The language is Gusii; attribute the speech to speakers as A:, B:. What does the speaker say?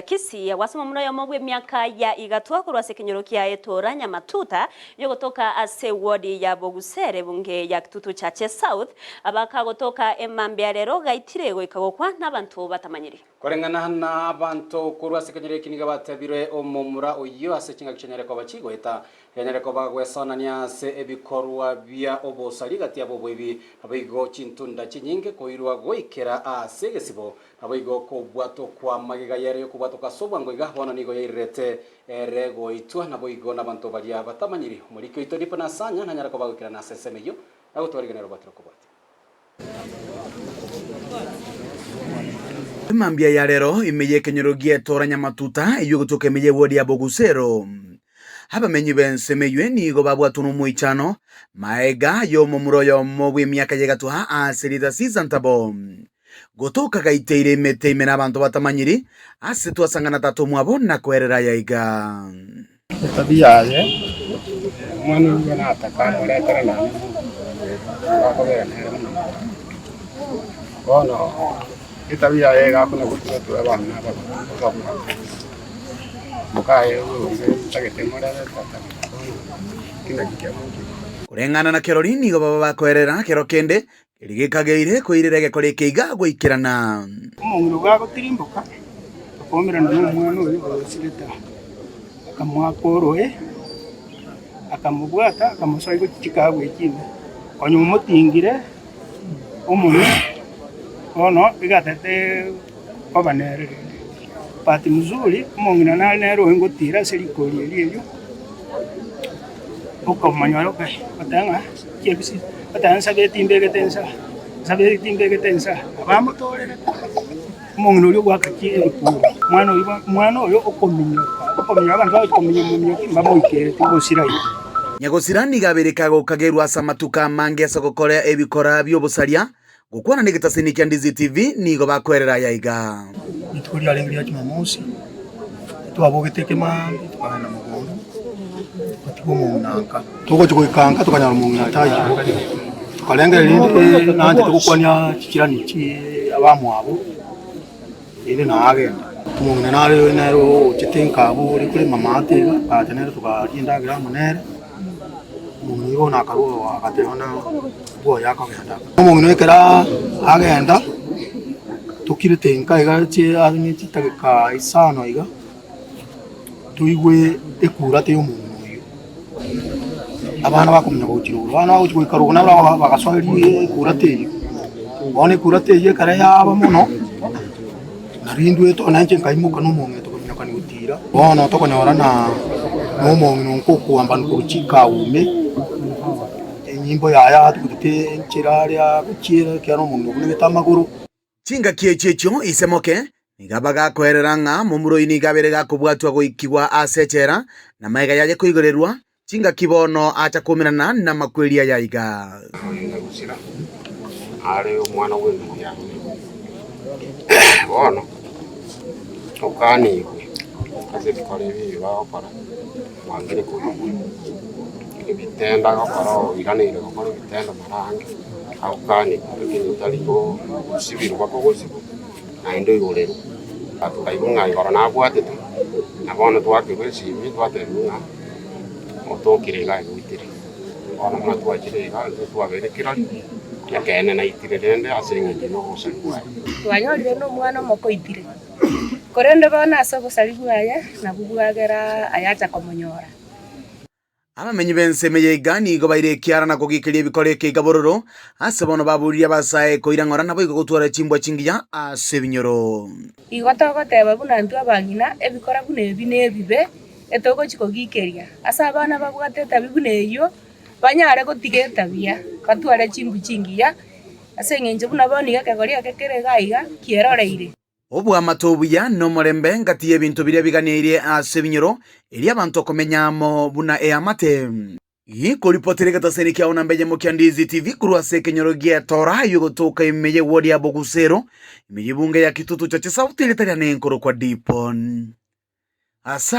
A: Kisii agwase omomura oyomo bw'emiaka ya igatwa korwa ase ekenyoro kia Etora Nyamatuta yogotoka ase ewodi ya Bogusere ebunge ya Kitutu Chache South abakagotoka emambia rero gaitire goika gokwa nabanto batamanyiri.
B: Koreng'ana na abanto korwa ase ekenyoro eki nigo batebire omomura oyio ase chingaki chianyare koba chigoeta, rianyare koba gwesonania ase ebikorwa bia obosari gati yabo oboibi, naboigo chintunda chinyinge koirwa goikera ase egesibo, naboigo kobwatwa kwa magega yere yokobwatoka ase obwango iga bono nigo yairirete ere goitwa, naboigo nabanto baria batamanyiri. Omoriki oito Dipo Nasanya nanyare koba goikerana ase ensemo eyio, na gotwariganera obwatire okobwatia.
C: Emambia ya rero ime y'ekenyoro gi'etora Nyamatuta eyio egotoka ime y'ewodi ya Bogusero. Abamenyi b'ensemo eyio nigo babwatwe nomoichano maega y'omomura oyomo bw'emiaka y'egatwa ase rieta Caesar Ntabo. Gotoka gaiteire emete ime nabanto batamanyiri ase twasangana tata omwabo na koerera aya iga.
D: Etabi yaye, omwana oyio nataka amoretere nonya nomonto bakobera nere buna moka. Bono etabi yaye iga akona gotura-tura abana abagotu obabwate, mokaye oyo onde ntagete morere tatagete bono ki naki kiamochire.
C: Koreng'ana na kerori nigo baba bakoerera kero kende keria gekageire koirera egekora eke iga goikerana.
D: Omong'ina obo agotirimboka, akaumerana nomwana oyo orosirete, akamoaka oroe, akamobwata, akamosoa gochia chikabu echio ime. Konya omotingire omonwe, bono igatete koba nere rende. Bahati mzuri, omong'ina nare nere oyo ngotira ase rikori erio erio, okomonyora ogoteba ng'a chiebisi. Goteba nsabeti mbegete nsa, nsabeti mbegete nsa, abamotoorerete omong'ina oria ogoaka ki ebikuro, omwana oyio bono omwana oyo okominyoka, okominyoka abanto bagochia kominyoka mbamoikereti gosira iga.
C: Nyagosira nigo abeire kagokagerwa ase amatuko amange ase ogokora ebikora bi'obosaria, gokwana negetasini kia Ndizi TV nigo bakoerera aya iga.
D: Rituko riarenge ria Jumamosi, twabogete ekemaambia tokagenda mogondo, togatiga omong'ina nka. Togochia goika nka tokanyora omong'ina taiyo, tokarengereria rende nanchete gokwania chichirani chie abamwabo, rende nagenda. Omong'ina nare nere ochete nka abwo ore korema amato iga, agacha nere tokaria endagera amo nere, omong'ina oyio bono akarwa oo agateba buna bwoye akogenda. Omong'ina oyo ekero agenda, tokirete nka iga chie ang'e chidakika isano iga, toigwe ekurata ya omong'ina oyio. Abana bakomanya gochia rogoro, abana bagochia goika rogoro nabo bagasoa ekurata eyio. Bono ekurata eyio ekero yaba mono, nari intwe na inche nkaimoka na omong'ina tokaminyoka gotira, bono tokonyora na omong'ina onka okoambana korwa chikaume, enyimbo yaye atugutete enchera aria agochiera ekiagera omong'ina obunegete amagoro.
C: Chingaki echio echio ise moke nigo abagakoerera ng'a momura oyio nigo abeire gakobwatwa goikigwa ase echela, na magega yaye koigorerwa, chingaki bono acha koumerana namakweri aya iga.
E: Oyo nyagusira are omwana bw'endugu yane. Bono okanigwe ase ebikora ebi ebi bagokora, mwangire koigwa. Ebitendo agokora oiraneire gokora ebitendo mara ange, agokanigwe lakini tari gosibirwa bakogosibwa naende oigorerwe. Tokaigwa ng'a igoro nabwatete, na bono twakerwa esimi twatebiwa ng'a otokire iga aigwetire. Bono buna twachire iga intwe twabeire kirori, ekeene naitire rende ase eng'encho ya obosari bwaye.
F: Twanyorire nomwana omoke oitire, korende bono ase obosari bwaye nabwo bwagera ayacha komonyora.
C: Abamenyi b'ensemo eye iga nigo baire ekiara na kogikeria ebikoro eke iga bororo, ase bono baburirie abasae koira ng'ora naboigo gotwara chimbwa chingiya ase ebinyoro.
F: Igo togoteba buna intwe abang'ina, ebikora buna ebi nebibe, etogochia kogikeria. Ase abana babwate etabi buna eyio, banyare gotiga etabia, batware chimbu chingiya, ase eng'encho buna bono iga ekegori eke kere iga iga, kieroreire.
C: Oboamate obuya nomorembe ngati y'ebinto biria biganeirie ase ebinyoro, erio abanto komenya amo buna eamate. Gikoripotera egetaseni kiao namba eyemo kia Ndizi TV korwa ase ekenyoro gi'Etora eyio egotoka ime y'ewodi ya Bogusero, ime y'ebunge ya Kitutu Chache South erieta riane nkorokwa Dipon. Asa.